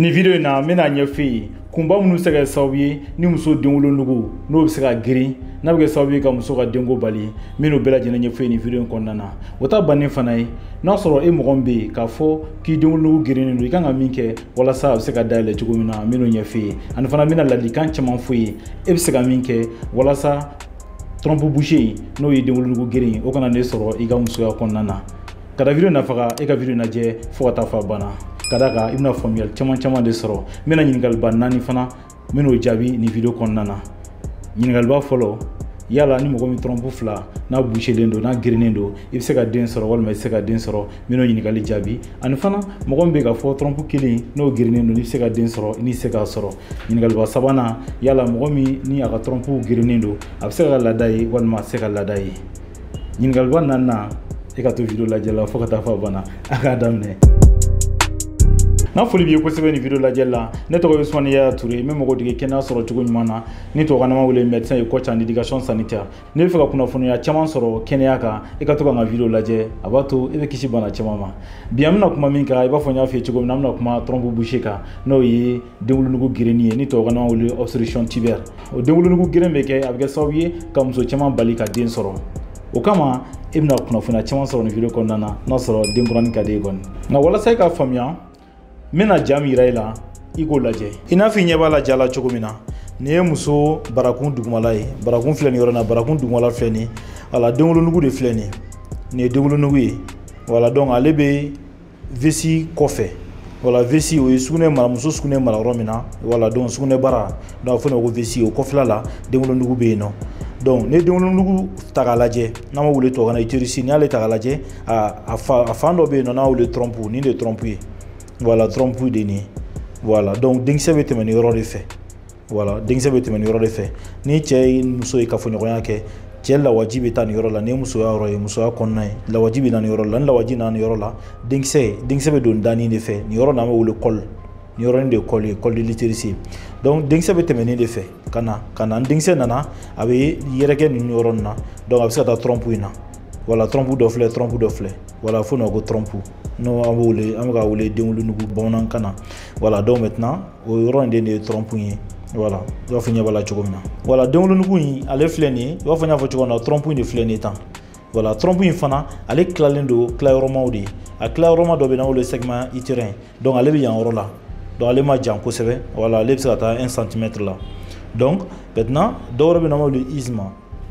Nin vidéo in na, n bɛna ɲɛfɔ e ye kunba minnu bɛ se ka kɛ sababu ye ni muso denwolonugu n'o bɛ se ka girin, n'a bɛ kɛ sababu ye ka muso ka denko bali. N bɛn'o bɛɛ lajɛlen ɲɛfɔ e ye nin vidéo in kɔnɔna na. O ta bannen fana ye, n'a sɔrɔ e mɔgɔ min bɛ yen k'a fɔ k'i denwolonugu girinnen don, i kan ka min kɛ walasa a bɛ se ka dayɛlɛ cogo min na, n bɛn'o ɲɛfɔ e ye. Ani fana n bɛna ladilikan caman fɔ e ye, e bɛ se ka min kɛ walasa trompe bouchée n'o ye denwolonugu girin ye, o kana ne sɔrɔ i ka musoya kɔnɔna na. Ka da vidéo nafa kan, e ka vidéo lajɛ fo ka taa fɔ a banna. Ka d'a kan, i bɛna faamuyali caman caman de sɔrɔ. N bɛna ɲininkaliba 4 fana, n bɛn'o jaabi nin vidéo kɔnɔna na. Ɲininkaliba fɔlɔ: yala ni mɔgɔ min trompe fila n'a bouchélen don, n'a girinnen don, i bɛ se ka den sɔrɔ walima i tɛ se ka den sɔrɔ? N bɛn'o ɲininkali jaabi. Ani fana, mɔgɔ min bɛ ka fɔ trompe kelen n'o girinnen don, n'i bɛ se ka den sɔrɔ, n'i tɛ se k'a sɔrɔ? Ɲininkaliba sabanan: yala mɔgɔ min ni a ka trompe girinnen don, a bɛ se ka laada ye walima a tɛ se ka laada ye? Ɲininkaliba naaninan, e ka to vidéo lajɛ la fo ka taa fɔ a banna. A k'a daminɛ. N ka foli b'i ye kosɛbɛ nin vidéo lajɛli la. Ne tɔgɔ ye Usumani Yaya Ture, n bɛ mɔgɔw dege kɛnɛya sɔrɔ cogo ɲuman na, ni tubabukan na wele médecin et coach en éducation sanitaire. N'i bɛ fɛ ka kunnafoniya caman sɔrɔ kɛnɛya kan, i ka to ka n ka vidéo lajɛ, a b'a to i bɛ kisi bana caman ma. Bi, an bɛna kuma min kan, i b'a fɔ n y'a f'i ye cogo min na, an bɛna kuma trompe bouchée kan, n'o ye denwolonugu girinni ye, ni tubabukan na wele obstruction tubaire. O denwolonugu girin bɛ kɛ, a bɛ kɛ sababu ye ka muso caman bali ka den sɔrɔ. O kama, e bɛna kunnafoniya caman sɔrɔ nin vidéo kɔnɔna na, n'a sɔrɔ denkuranin ka di e kɔni. Nka walasa i ka faamuya, n bɛna ja min yira i la, i k'o lajɛ. I n'a fɔ i ɲɛ b'a la ja la cogo min na, nin ye muso barakun dugumala ye. Barakun filɛ nin yɔrɔ in na, barakun dugumala filɛ nin ye. Wala, denwolonugu de filɛ nin ye. Nin ye denwolonugu ye. Wala, donc ale bɛ vessie kɔfɛ. Wala, vessie, o ye sugunɛ mara, muso sugunɛ mara yɔrɔ min na. Wala, donc sugunɛbara, donc a bɛ fɔ o ma ko vessie. O kɔfɛla la, denwolonugu bɛ yen nɔ. Donc ni denwolonugu ta k'a lajɛ, n'an b'a wele tubabukan na utérus, n'i y'ale ta k'a lajɛ, a fan dɔ bɛ yen nɔ n'a wele trompe. Nin de ye trompe ye. Voilà, trompe de nin. Voilà, donc denkisɛ bɛ tɛmɛ nin yɔrɔ de fɛ. Voilà, denkisɛ bɛ tɛmɛ nin yɔrɔ de fɛ. Ni cɛ ye muso ye kafoɲɔgɔnya kɛ, cɛ lawaji bɛ taa nin yɔrɔ la. Nin ye musoya yɔrɔ ye, musoya kɔnɔna ye. Lawaji bɛ na nin yɔrɔ la. Ni lawaji nana nin yɔrɔ la, denkisɛ bɛ don danni de fɛ. Nin yɔrɔ n'an bɛ wele col. Nin yɔrɔnin de ye col ye, col de l'utérus ye. Donc denkisɛ bɛ tɛmɛ nin de fɛ ka na ka na. Ni denkisɛ nana, a bɛ yɛrɛkɛ nin yɔrɔ nin na. Donc a bɛ se ka taa trompe in na. Voilà, trompe dɔ filɛ, trompe dɔ filɛ. Voilà, fo n'o ko trompe, n'o an b'o wele, an bɛ ka wele denwolonugu bamanankan na. Voilà, donc maintenant o yɔrɔ in de ye trompe ye. Voilà, i b'a fɔ ɲɛ b'a la cogo min na. Voilà, denwolonugu in, ale filɛ nin ye. I b'a fɔ n y'a fɔ cogo min na, trompe in de filɛ nin ye tan. Voilà, trompe in fana, ale tilalen don tilayɔrɔmaw de ye. A tilayɔrɔma dɔ bɛ yen n'an wele segment utérin. Donc ale bɛ yan yɔrɔ la. Donc ale ma jan kosɛbɛ. Voilà, ale bɛ se ka taa 1 centimètre la. Donc maintenant, dɔ wɛrɛ bɛ yen n'an b'a wele isthme.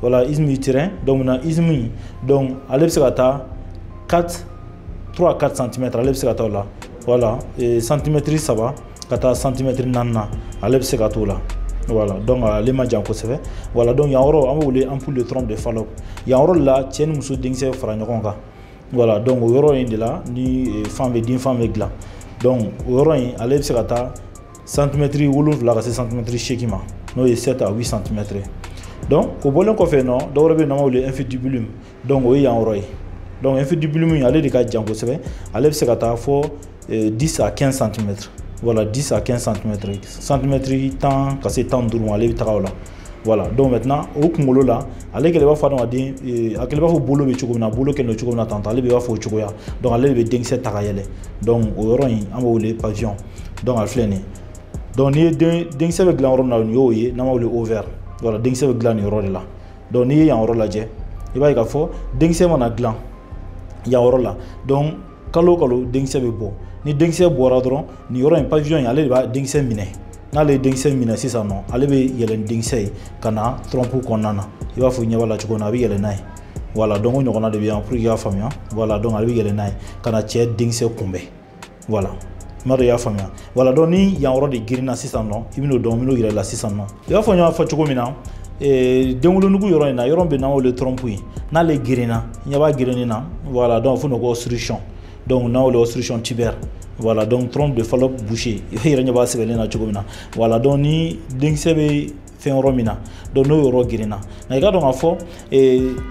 Voilà, isthme utérin. Donc maintenant isthme in, donc ale bɛ se ka taa 4, 3 à 4 cm, ale bɛ se ka taa o la. Voilà, centimètre 3 ka taa centimètre 4 na, ale bɛ se ka t'o la. Voilà, donc ale ma jan kosɛbɛ. Voilà, donc yan yɔrɔ, an b'o wele ampoule de trompe de Fallope. Yan yɔrɔ de la, cɛ ni muso denkisɛ fara ɲɔgɔn kan. Voilà, donc o yɔrɔ in de la ni fan bɛ, den fan bɛ dilan. Donc o yɔrɔ in, ale bɛ se ka taa centimètre 7 ka se centimètre 8 ma, n'o ye 7 à 8 centimètres. Donc o bɔlen kɔfɛ nɔ, dɔ wɛrɛ bɛ yen n'an b'a wele infundibulum. Donc o ye yan yɔrɔ ye. Donc infundibulum, ale de ka jan kosɛbɛ. Ale bɛ se ka taa fɔ 10 à 15 cm. Voilà, 10 à 15 cm, centimètre 10 ka se 15 ma, ale bɛ taga o la. Voilà, donc maintenant o kunkolo la, ale kɛlen b'a fɔ adamaden, a kɛlen b'a fɔ bolo bɛ cogo min na, bolo kɛlen don cogo min na tantɔ, ale bɛ b'a fɔ o cogoya. Donc ale de bɛ denkisɛ ta ka yɛlɛ. Donc o yɔrɔ in, an b'o wele pavillon. Donc a filɛ nin ye. Donc n'i ye denkisɛ bɛ dilan yɔrɔ min na, nin y'o ye, n'an b'a wele ovaire. Voilà, denkisɛ bɛ dilan nin yɔrɔ de la. Donc n'i ye yan yɔrɔ lajɛ, i b'a ye k'a fɔ denkisɛ mana dilan yan yɔrɔ la, donc kalo o kalo denkisɛ bɛ bɔ. Ni denkisɛ bɔra dɔrɔn, nin yɔrɔ in, pavillon in, ale de b'a denkisɛ minɛ. N'ale ye denkisɛ minɛ sisan nɔ, ale bɛ yɛlɛ ni denkisɛ ye ka na trompe kɔnɔna na. I b'a fɔ ɲɛ b'a la cogo min na, a bɛ yɛlɛ n'a ye. Voilà, donc o ɲɔgɔnna de bɛ yan pour que i k'a faamuya. Voilà, donc ale bɛ yɛlɛ n'a ye ka na cɛ denkisɛ kunbɛn. Voilà, n b'a dɔn i y'a faamuya. Voilà, donc ni yan yɔrɔ de girinna sisan nɔ, i bɛn'o dɔn, n bɛn'o yira i la sisan nɔ. I b'a fɔ n y'a fɔ cogo min na, denwolonugu yɔrɔ in na, yɔrɔ bɛ n'an wele trompe ye, n'ale girinna, ɲɛ b'a girinni na. Voilà, donc fo n'o ko obstruction. Donc n'an wele obstruction tubaire. Voilà, donc trompe de Fallope bouchée, i yɛrɛ ɲɛ b'a sɛbɛnnen na cogo min na. Voilà, donc ni denkisɛ bɛ fɛn yɔrɔ min na, donc n'o yɔrɔ girinna, nka i ka dɔn k'a fɔ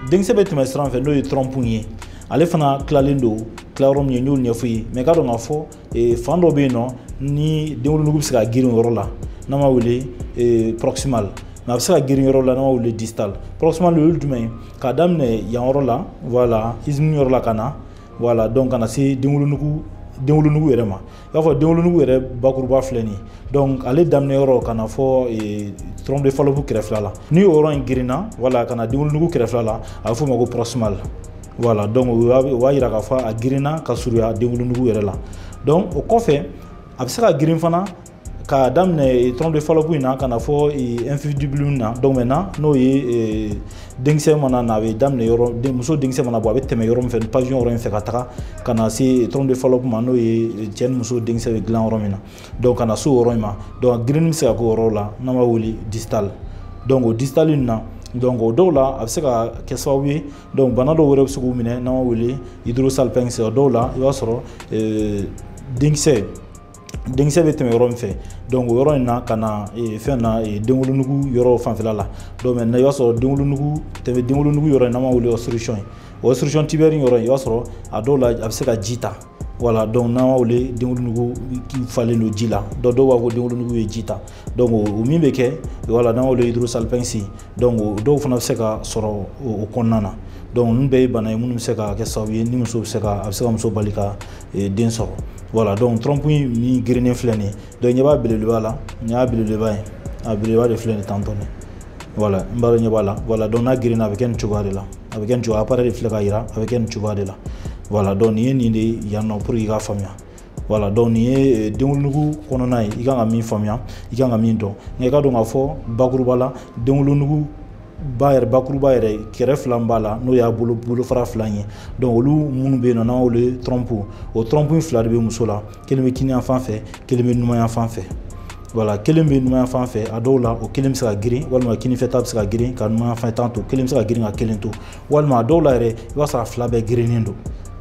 denkisɛ bɛ tɛmɛ sira fɛ, n'o ye trompe ye, ale fana tilalen don tilayɔrɔ min ye, n y'o ɲɛfɔ i ye. Mais i ka dɔn k'a fɔ fan dɔ bɛ yen nɔ ni denwolonugu bɛ se ka girin o yɔrɔ la, n'an b'a wele proximal. Mais a bɛ se ka girin yɔrɔ la, n'an b'a wele distal. Proximal, o ye jumɛn ye? K'a daminɛ yan yɔrɔ la, voilà, isthme yɔrɔ la ka na. Voilà, donc ka na se denwolonugu denwolonugu yɛrɛ ma. I b'a fɔ denwolonugu yɛrɛ bakuruba filɛ nin ye, donc ale daminɛ yɔrɔ ka na fɔ trompe de Fallope kɛrɛfɛla la, ni o yɔrɔ in girinna, voilà, ka na denwolonugu kɛrɛfɛla la, a bɛ f'o ma ko proximal. Voilà, donc o b'a yira k'a fɔ a girinna ka surunya denwolonugu yɛrɛ la. Donc o kɔfɛ a bɛ se ka girin fana k'a daminɛ trompe de Fallope in na ka na fɔ infundibulum na. Donc maintenant n'o ye denkisɛ mana na, a bɛ daminɛ yɔrɔ, muso denkisɛ mana bɔ, a bɛ tɛmɛ yɔrɔ min fɛ, pavillon yɔrɔ in fɛ ka taga ka na se trompe de Fallope ma, n'o ye cɛ ni muso denkisɛ bɛ dilan yɔrɔ min na. Donc ka na se o yɔrɔ in ma, donc girinni bɛ se ka k'o yɔrɔ la, n'an b'a wele distal. Donc o distal in na, donc o dɔw la a bɛ se ka kɛ sababu ye, donc bana dɔw wɛrɛ bɛ se k'u minɛ, n'an b'a wele hydrosalpinx. O dɔw la i b'a sɔrɔ denkisɛ bɛ tɛmɛ yɔrɔ min fɛ, donc o yɔrɔ in na ka na fɛn na denwolonugu yɔrɔ fanfɛla la. Donc maintenant i b'a sɔrɔ denwolonugu tɛmɛ denwolonugu yɔrɔ in, n'an b'a wele obstruction ye, o obstruction tubaire yɔrɔ in, i b'a sɔrɔ a dɔw la a bɛ se ka ji ta. Voilà, donc n'an b'a wele denwolonugu falen don ji la, donc dɔw b'a fɔ denwolonugu ye ji ta. Donc o min bɛ kɛ, voilà, n'an b'a wele hydrosalpinx. Donc o dɔw fana bɛ se ka sɔrɔ o kɔnɔna na. Donc ninnu bɛɛ ye bana ye minnu bɛ se ka kɛ sababu ye ni muso bɛ se ka, a bɛ se ka muso bali ka den sɔrɔ. Voilà, donc trompe min girinnen filɛ nin ye, donc ɲɛ b'a belebeleba la, nin y'a belebeleba ye, a belebeleba de filɛ nin tantɔ nin. Voilà, n b'a dɔn ɲɛ b'a la. Voilà, donc n'a girinna a bɛ kɛ nin cogoya de la, a bɛ kɛ nin cogoya, appareil de filɛ ka yira, a bɛ kɛ nin cogoya de la. Voilà, donc nin ye nin de ye yan nɔ pour que i k'a faamuya. Voilà, donc nin ye denwolonugu kɔnɔna ye, i kan ka min faamuya, i kan ka min dɔn. Nka i ka dɔn k'a fɔ bakuruba la, denwolonugu ba yɛrɛ, bakuruba yɛrɛ kɛrɛ fila b'a la, n'o y'a bolofara fila ye. Donc olu minnu bɛ yen nɔ, n'an wele trompe, o trompe in fila de bɛ muso la, kelen bɛ kini yan fan fɛ, kelen bɛ numan yan fan fɛ. Voilà, kelen bɛ numan yan fan fɛ, a dɔw la o kelen bɛ se ka girin, walima kinifɛ ta bɛ se ka girin ka numan yan fan ta to, kelen bɛ se ka girin ka kelen to, walima a dɔw la yɛrɛ i b'a sɔrɔ a fila bɛɛ girinnen don.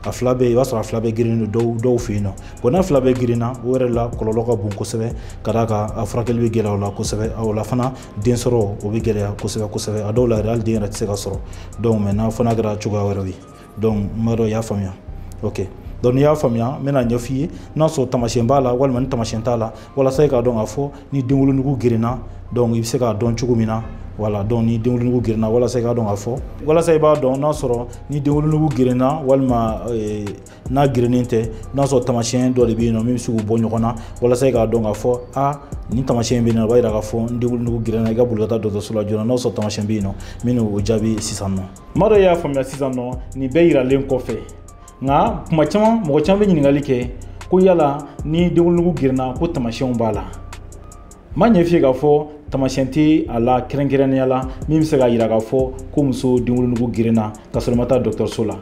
A fila bɛɛ, i b'a sɔrɔ a fila bɛɛ girinnen don dɔw fɛ yen nɔ. Bon, n'a fila bɛɛ girinna, o yɛrɛ la kɔlɔlɔ ka bon kosɛbɛ, ka d'a kan a furakɛli bɛ gɛlɛya o la kosɛbɛ. O la fana den sɔrɔ o bɛ gɛlɛya kosɛbɛ kosɛbɛ, a dɔw la yɛrɛ hali den yɛrɛ tɛ se ka sɔrɔ. Donc maintenant fo n'a kɛra cogoya wɛrɛw ye. Donc n b'a dɔn i y'a faamuya. Ok, donc n'i y'a faamuya, n bɛna ɲɛf'i ye n'a sɔrɔ taamasiyɛn b'a la walima ni taamasiyɛn t'a la, walasa i k'a dɔn k'a fɔ ni denwolonugu girinna, donc i bɛ se k'a dɔn cogo min na. Voilà, donc ni denwolonugu girinna, walasa i k'a dɔn k'a fɔ, walasa i b'a dɔn n'a sɔrɔ ni denwolonugu girinna walima n'a girinnen tɛ, n'a sɔrɔ taamasiyɛn dɔ de bɛ yen nɔ min bɛ se k'u bɔ ɲɔgɔn na, walasa i k'a dɔn k'a fɔ a nin taamasiyɛn bɛ yen nɔ, o b'a yira k'a fɔ n denwolonugu girinna, i ka boli ka taa dɔgɔtɔrɔso la joona. N'a sɔrɔ taamasiyɛn bɛ yen nɔ, n bɛ n'o jaabi sisan nɔ. Maa dɔ y'a faamuya sisan nɔ nin bɛɛ yiralen kɔfɛ, nka kuma caman mɔgɔ caman bɛ ɲininkali kɛ ko yala ni denwolonugu girinna ko taamasiyɛnw b'a la. N b'a ɲɛf'i ye k'a fɔ taamasiyɛn tɛ a la kɛrɛnkɛrɛnnenya la min bɛ se k'a yira k'a fɔ ko muso denwolonugu girinna ka sɔrɔ i ma taa dɔgɔtɔrɔso la.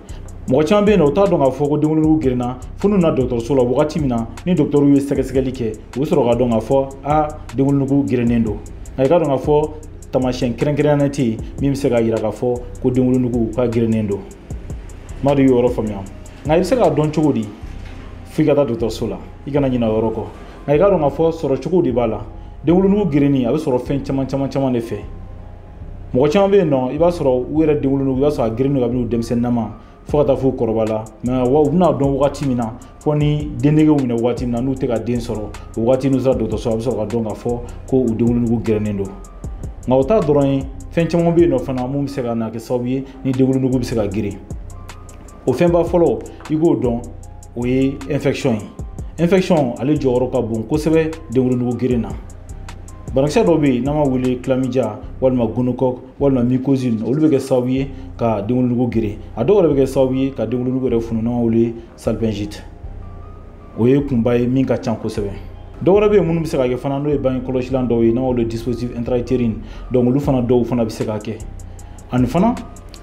Mɔgɔ caman bɛ yen nɔ, u t'a dɔn k'a fɔ ko denwolonugu girinna fo n'u na dɔgɔtɔrɔso la wagati min na, ni dɔgɔtɔrɔw ye sɛgɛsɛgɛli kɛ, u bɛ sɔrɔ k'a dɔn k'a fɔ a denwolonugu girinnen don. Nka i k'a dɔn k'a fɔ taamasiyɛn kɛrɛnkɛrɛnnenya tɛ yen min bɛ se k'a yira k'a fɔ ko denwolonugu k'a girinnen don. N b'a dɔn i y'o yɔrɔ faamuya. Nka i bɛ se k'a dɔn cogo di? Fo i ka taa dɔgɔtɔrɔso la, i kana ɲinɛ o yɔrɔ kɔ. Nka i k'a dɔn k'a fɔ sɔrɔ cogo de b'a la. Denwolonugu girinni a bɛ sɔrɔ fɛn caman caman caman de fɛ. Mɔgɔ caman bɛ yen nɔ, i b'a sɔrɔ u yɛrɛ denwolonugu, i b'a sɔrɔ a girinnen don kabini u denmisɛnninama fo ka taa f'u kɔrɔba la. Mɛ u bɛna dɔn wagati min na, fo ni dendegew minɛ wagati min na, n'u tɛ ka den sɔrɔ, o wagati n'u sera dɔgɔtɔrɔso la, a bɛ sɔrɔ ka dɔn k'a fɔ ko u denwolonugu girinnen don. Nka o t'a dɔrɔn ye, fɛn caman bɛ yen nɔ fana mun bɛ se ka na kɛ sababu ye ni denwolonugu bɛ se ka girin. O fɛnba fɔlɔ i k'o dɔn, o ye infection ye. Infection ale jɔyɔrɔ ka bon kosɛbɛ denwolonugu girin na. Banakisɛ dɔw bɛ yen n'an b'a wele chlamydia walima gonocoque walima mycosine, olu bɛ kɛ sababu ye ka denwolonugu girin. A dɔw yɛrɛ bɛ kɛ sababu ye ka denwolonugu yɛrɛ funu, n'an b'a wele salpingite. O ye kunba ye min ka ca kosɛbɛ. Dɔw wɛrɛ bɛ yen minnu bɛ se ka kɛ fana, n'o ye bange kɔlɔsilan dɔw ye, n'an b'a wele dispositif intra-utérine. Donc olu fana dɔw fana bɛ se ka kɛ. Ani fana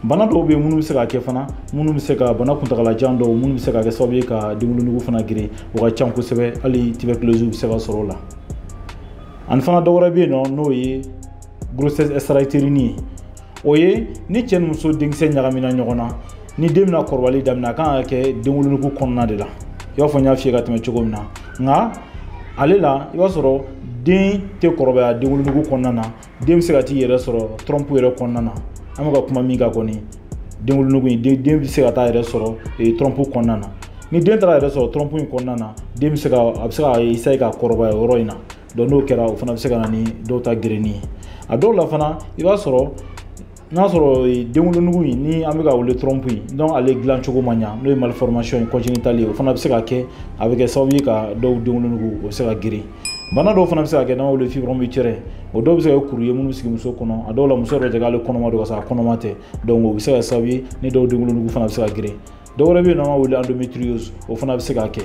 bana dɔw bɛ yen minnu bɛ se ka kɛ fana, minnu bɛ se ka bana kuntagalajan dɔw minnu bɛ se ka kɛ sababu ye ka denwolonugu fana girin, o ka ca kosɛbɛ, hali tuberculose bɛ se ka sɔrɔ o la. Ani fana dɔ wɛrɛ bɛ yen nɔ, n'o ye grossesse extra-utérine ye. O ye ni cɛ ni muso denkisɛ ɲagamina ɲɔgɔn na, ni den bɛna kɔrɔbali daminɛ, a kan ka kɛ denwolonugu kɔnɔna de la. I b'a fɔ n y'a f'i ye ka tɛmɛ cogo min na. Nka ale la, i b'a sɔrɔ den tɛ kɔrɔbaya denwolonugu kɔnɔna na, den bɛ se ka t'i yɛrɛ sɔrɔ trompe yɛrɛ kɔnɔna na. An bɛ ka kuma min kan kɔni, denwolonugu in, den bɛ se ka taa yɛrɛ sɔrɔ trompe kɔnɔna na. Ni den taara yɛrɛ sɔrɔ trompe in kɔnɔna na, den bɛ se ka, a bɛ se ka essayer ka kɔrɔbaya o yɔrɔ in na. Donc n'o kɛra, o fana bɛ se ka na ni dɔw ta gerenni ye. A dɔw la fana, i b'a sɔrɔ N'a sɔrɔ denwolonugu in ni an bɛ ka wele trompe in, donc ale dilan cogo ma ɲa, n'o ye malformation ye congénitale ye, o fana bɛ se ka kɛ, a bɛ kɛ sababu ye ka dɔw denwolonugu o bɛ se ka girin. Bana dɔw fana bɛ se ka kɛ n'an b'a wele fibrome utérin, o dɔw bɛ se ka kɛ kuru ye minnu bɛ sigi muso kɔnɔ. A dɔw la muso yɛrɛ tɛ k'ale kɔnɔma don ka sɔrɔ a kɔnɔma tɛ, donc o bɛ se ka kɛ sababu ye ni dɔw denwolonugu fana bɛ se ka girin. Dɔw wɛrɛ bɛ yen nɔ, an b'a wele endométriose, o fana bɛ se ka kɛ.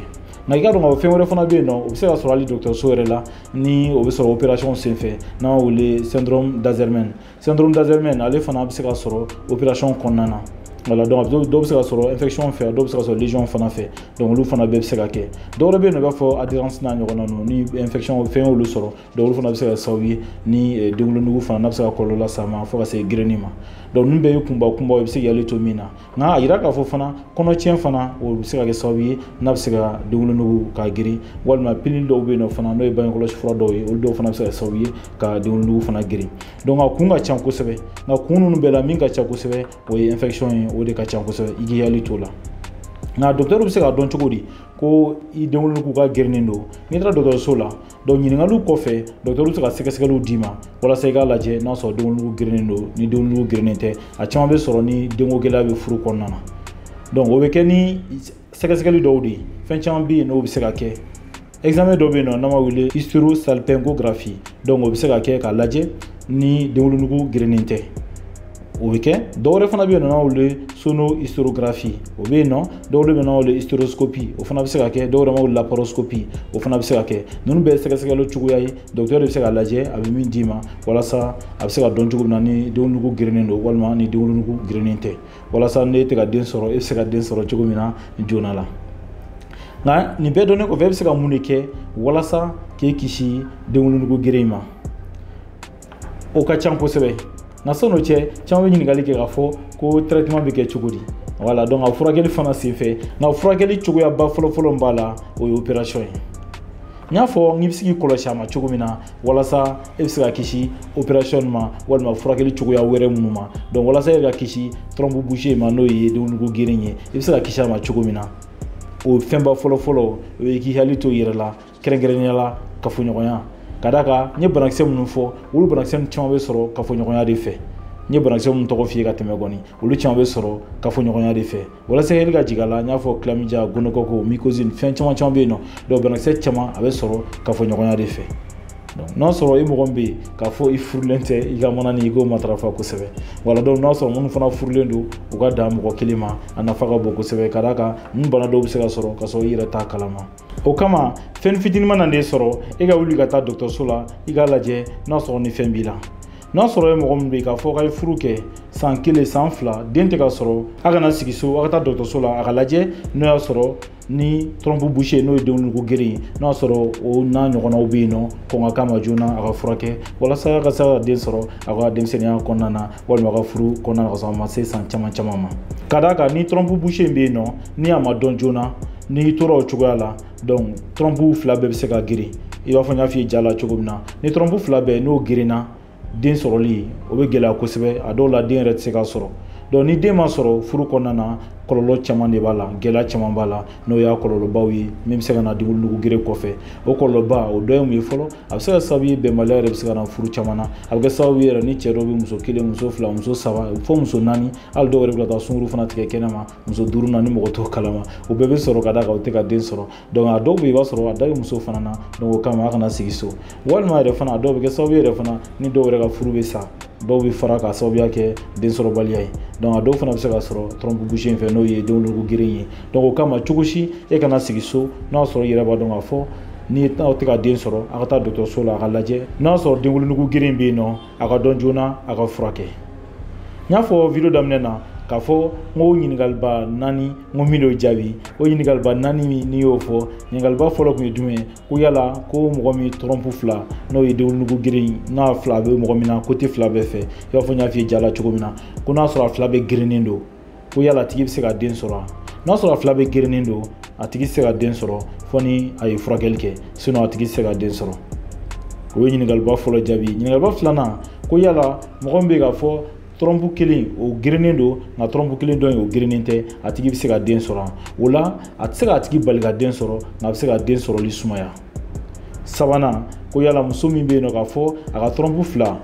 Nka i k'a dɔn k'a fɔ fɛn wɛrɛ fana bɛ yen nɔ, o bɛ se ka sɔrɔ hali dɔgɔtɔrɔso yɛrɛ la, ni o bɛ sɔrɔ opération senfɛ, n'an b'a wele syndrome d'Asherman. Syndrome d'Asherman ale fana bɛ se ka sɔrɔ opération kɔnɔna na. Voilà, donc dɔw bɛ se ka sɔrɔ infection fɛ, dɔw bɛ se ka sɔrɔ lésion fana fɛ, donc olu fana bɛɛ bɛ se ka kɛ. Dɔw wɛrɛ bɛ yen nɔ, i b'a fɔ adhérence n'a ɲɔgɔnna ninnu, ni infection fɛn y'olu sɔrɔ, donc olu fana bɛ se ka kɛ sababu ye ni denwolonugu fana n'a bɛ se ka kɔlɔlɔ las'a ma fo ka se gerenni ma. Donc ninnu bɛɛ ye kunba kunbaw ye, i bɛ se k'i hakili to min na. Nka a yira k'a fɔ fana kɔnɔtiɲɛ fana, o bɛ se ka kɛ sababu ye n'a bɛ se ka denwolonugu ka girin, walima pilule dɔw bɛ yen nɔ fana, n'o ye bangekɔlɔsi fura dɔw ye, olu dɔw fana bɛ se ka kɛ sababu ye ka denwolonugu fana girin. Donc a kun ka ca kosɛbɛ, nka kun ninnu bɛɛ la min ka ca kosɛbɛ o ye infection ye, o de ka ca kosɛbɛ, i k'i hakili t'o la. Nka dɔgɔtɔrɔ bɛ se k'a dɔn cogo di ko i denwolonugu ka girinnen don? N'i taara dɔgɔtɔrɔso la, donc ɲininkaliw kɔfɛ, dɔgɔtɔrɔ bɛ se ka sɛgɛsɛgɛliw d'i ma walasa i k'a lajɛ n'a sɔrɔ denwolonugu girinnen don. Ni denwolonugu girinnen tɛ, a caman bɛ sɔrɔ ni denko gɛlɛya bɛ furu kɔnɔna na. Donc o bɛ kɛ ni sɛgɛsɛgɛli dɔw de ye. Fɛn caman bɛ yen n'o bɛ se ka kɛ. Examen dɔ bɛ yen nɔ n'an b'a wele hystérosalpingographie, donc o bɛ se ka kɛ k'a lajɛ ni denwolonugu girinnen tɛ, o bɛ kɛ. Dɔw wɛrɛ fana bɛ yen nɔ n'an b'a wele sonohystérographie, o bɛ yen nɔ. Dɔw wɛrɛ bɛ yen n'an b'a wele hystéroscopie, o fana bɛ se ka kɛ. Dɔw wɛrɛ b'a wele laparoscopie, o fana bɛ se ka kɛ. Ninnu bɛɛ ye sɛgɛsɛgɛli cogoya ye, dɔgɔtɔrɔ de bɛ se k'a lajɛ a bɛ min d'i ma walasa a bɛ se ka dɔn cogo min na ni denwolonugu girinnen don walima ni denwolonugu girinnen tɛ, walasa n'e tɛ ka den sɔrɔ, e bɛ se ka den sɔrɔ cogo min na joona la. Nka nin bɛɛ dɔnnen kɔfɛ, e bɛ se ka mun de kɛ walasa k'e kisi denwolonugu girin ma? O ka ca kosɛbɛ. Nka sɔn'o cɛ, caman bɛ ɲininkali kɛ k'a fɔ ko traitement bɛ kɛ cogo di. Voilà, donc a furakɛli fana senfɛ, nka furakɛli cogoyaba fɔlɔfɔlɔ min b'a la, o ye opération ye. N y'a fɔ n bɛ se k'i kɔlɔsi a ma cogo min na walasa e bɛ se ka kisi opération ma walima furakɛli cogoya wɛrɛ minnu ma. Donc walasa e ka kisi trompe bouchée ma, n'o ye denwolonugu girin ye, i bɛ se ka kisi a ma cogo min na, o fɛnba fɔlɔfɔlɔ o ye k'i hakili to i yɛrɛ la, kɛrɛnkɛrɛnnenya la kafoɲɔgɔnya. Ka d'a kan n ye banakisɛ minnu fɔ, olu banakisɛ caman bɛ sɔrɔ kafoɲɔgɔnya de fɛ. N ye banakisɛ minnu tɔgɔ f'i ye ka tɛmɛ kɔni, olu caman bɛ sɔrɔ kafoɲɔgɔnya de fɛ. Walasa i ka jigin a la, n y'a fɔ chlamydia, gonocoque, mycosine, fɛn caman caman bɛ yen nɔ. Donc banakisɛ caman a bɛ sɔrɔ kafoɲɔgɔnya de fɛ. Donc n'a sɔrɔ i mɔgɔ min bɛ yen k'a fɔ i furulen tɛ, i ka mana ni i k'o matarafa kosɛbɛ. Wala donc n'a sɔrɔ minnu fana furulen don, u ka dan mɔgɔ kelen ma, a nafa ka bon kosɛbɛ. Ka d'a kan ninnu bana dɔw bɛ se ka sɔrɔ ka sɔrɔ i yɛrɛ t'a kalama. O kama fɛn fitinin mana n'e sɔrɔ, e ka wuli ka taa dɔgɔtɔrɔso la, i k'a lajɛ n'a sɔrɔ ni fɛn b'i la. N'a sɔrɔ e mɔgɔ min bɛ yen k'a fɔ k'a ye furu kɛ san 1 san 2, den tɛ ka sɔrɔ, a kana sigi so, a ka taa dɔgɔtɔrɔso la, a ka lajɛ n'o y'a sɔrɔ ni trompe bouchée, n'o ye denwolonugu girin ye, n'o y'a sɔrɔ o n'a ɲɔgɔnnaw bɛ yen nɔ, kɔn ka k'a ma joona, a ka furakɛ walasa a ka se ka den sɔrɔ a ka denmisɛnninya kɔnɔna na walima a ka furu kɔnɔna na ka sɔrɔ a ma se san caman caman ma. Ka d'a kan ni trompe bouchée in bɛ yen nɔ, ni a ma dɔn joona, n'i tora o cogoya la, donc trompe fila bɛɛ bɛ se ka girin. I b'a fɔ n y'a f'i ye ja la cogo min na, ni trompe fila bɛɛ n'o girinna, den sɔrɔli o bɛ gɛlɛya kosɛbɛ. A dɔw la den yɛrɛ tɛ se ka sɔrɔ. Donc ni den ma sɔrɔ furu kɔnɔna na, kɔlɔlɔ caman de b'a la, gɛlɛya caman b'a la, n'o y'a kɔlɔlɔbaw ye min bɛ se ka na denwolonugu girin kɔfɛ. O kɔlɔlɔba o dɔ ye mun ye fɔlɔ? A bɛ se ka sababu ye bɛnbaliya yɛrɛ bɛ se ka na furu caman na. A bɛ kɛ sababu ye yɛrɛ ni cɛ dɔw bɛ muso 1, muso 2, muso 3, fo muso 4, hali dɔw yɛrɛ bɛ ka taa sunkuru fana tigɛ kɛnɛ ma, muso 5 na ni mɔgɔ t'o kalama. O bɛɛ bɛ sɔrɔ ka d'a kan o tɛ ka den sɔrɔ. Donc a dɔw bɛ yen, i b'a sɔrɔ a da bɛ muso fana na. Donc o kama a kana sigi so. Walima yɛrɛ fana a dɔw bɛ kɛ sababu ye yɛrɛ fana ni dɔw yɛrɛ ka furu bɛ sa, dɔw bɛ fara k'a sababuya kɛ den sɔrɔbaliya ye. Donc a dɔw fana bɛ se ka sɔrɔ trompe bouchée in fɛ, n'o ye denwolonugu girin ye. Donc o kama cogo si e kana sigi so, n'a sɔrɔ i yɛrɛ b'a dɔn k'a fɔ ni aw tɛ ka den sɔrɔ, a ka taa dɔgɔtɔrɔso la, a ka lajɛ n'a sɔrɔ denwolonugu girin bɛ yen nɔ, a ka dɔn joona, a ka furakɛ. N y'a fɔ video daminɛ na k'a fɔ n ko ɲininkaliba 4, n ko min d'o jaabi. O ɲininkaliba 4 min n'i y'o fɔ, ɲininkaliba fɔlɔ tun ye jumɛn ye? Ko yala ko mɔgɔ min trompe fila, n'o ye denwolonugu girin, n'a fila bɛ mɔgɔ min na côté fila bɛɛ fɛ, i b'a fɔ n y'a f'i ye ja la cogo min na, ko n'a sɔrɔ a fila bɛɛ girinnen don, ko yala a tigi bɛ se ka den sɔrɔ wa? N'a sɔrɔ a fila bɛɛ girinnen don, a tigi tɛ se ka den sɔrɔ fo ni a ye furakɛli kɛ, sinon a tigi tɛ se ka den sɔrɔ. O ye ɲininkaliba fɔlɔ jaabi. Ɲininkaliba filanan, ko yala mɔgɔ min bɛ k'a fɔ trompe kelen o girinnen don, nka trompe kelen dɔ in o girinnen tɛ, a tigi bɛ se ka den sɔrɔ? O la a tɛ se k'a tigi bali ka den sɔrɔ, nka a bɛ se ka den sɔrɔli sumaya. Sabanan, ko yala muso min bɛ yen nɔ k'a fɔ a ka trompe fila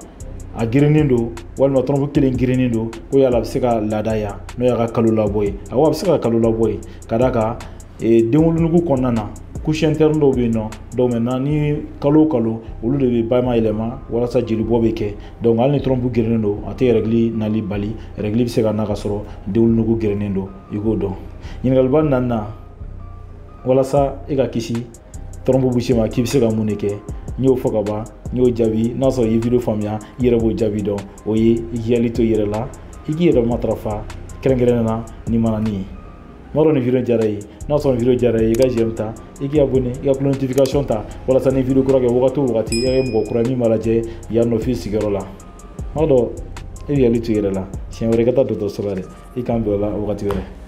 a girinnen don walima trompe kelen girinnen don, ko yala a bɛ se ka laada ya, n'o y'a ka kalo labɔ ye? Awɔ, a bɛ se ka kalo labɔ ye, ka d'a kan denwolonugu kɔnɔna na couche interne dɔw bɛ yen nɔ. Donc maintenant, ni kalo o kalo, olu de bɛ ba yɛlɛma walasa jelibɔ bɛ kɛ. Donc hali ni trompe girinnen don, a tɛ règle nali bali. Règle bɛ se ka na ka sɔrɔ denwolonugu girinnen don, i k'o dɔn. Ɲininkaliba naaninan, walasa e ka kisi trompe bouchée ma, k'i bɛ se ka mun de kɛ? N y'o fɔ ka ban, n y'o jaabi. N'a sɔrɔ i ye vidéo faamuya, i yɛrɛ b'o jaabi dɔn. O ye i k'i hakili to i yɛrɛ la, i k'i yɛrɛ matarafa, kɛrɛnkɛrɛnnen na ni manani ye. N b'a dɔn ni vidéo diyara i ye. N'a sɔrɔ vidéo diyara i ye, i ka j'aime ta, i k'i abonné, i ka cloche notification ta, walasa ni vidéo kura kɛ wagati o wagati, i ka kɛ mɔgɔ kura min b'a lajɛ yan nɔ f'i sigiyɔrɔ la. N b'a dɔn e b'i hakili to i yɛrɛ la. Siɲɛ wɛrɛ i ka taa dɔgɔtɔrɔso la dɛ. I k'an bɛn o la wagati wɛrɛ.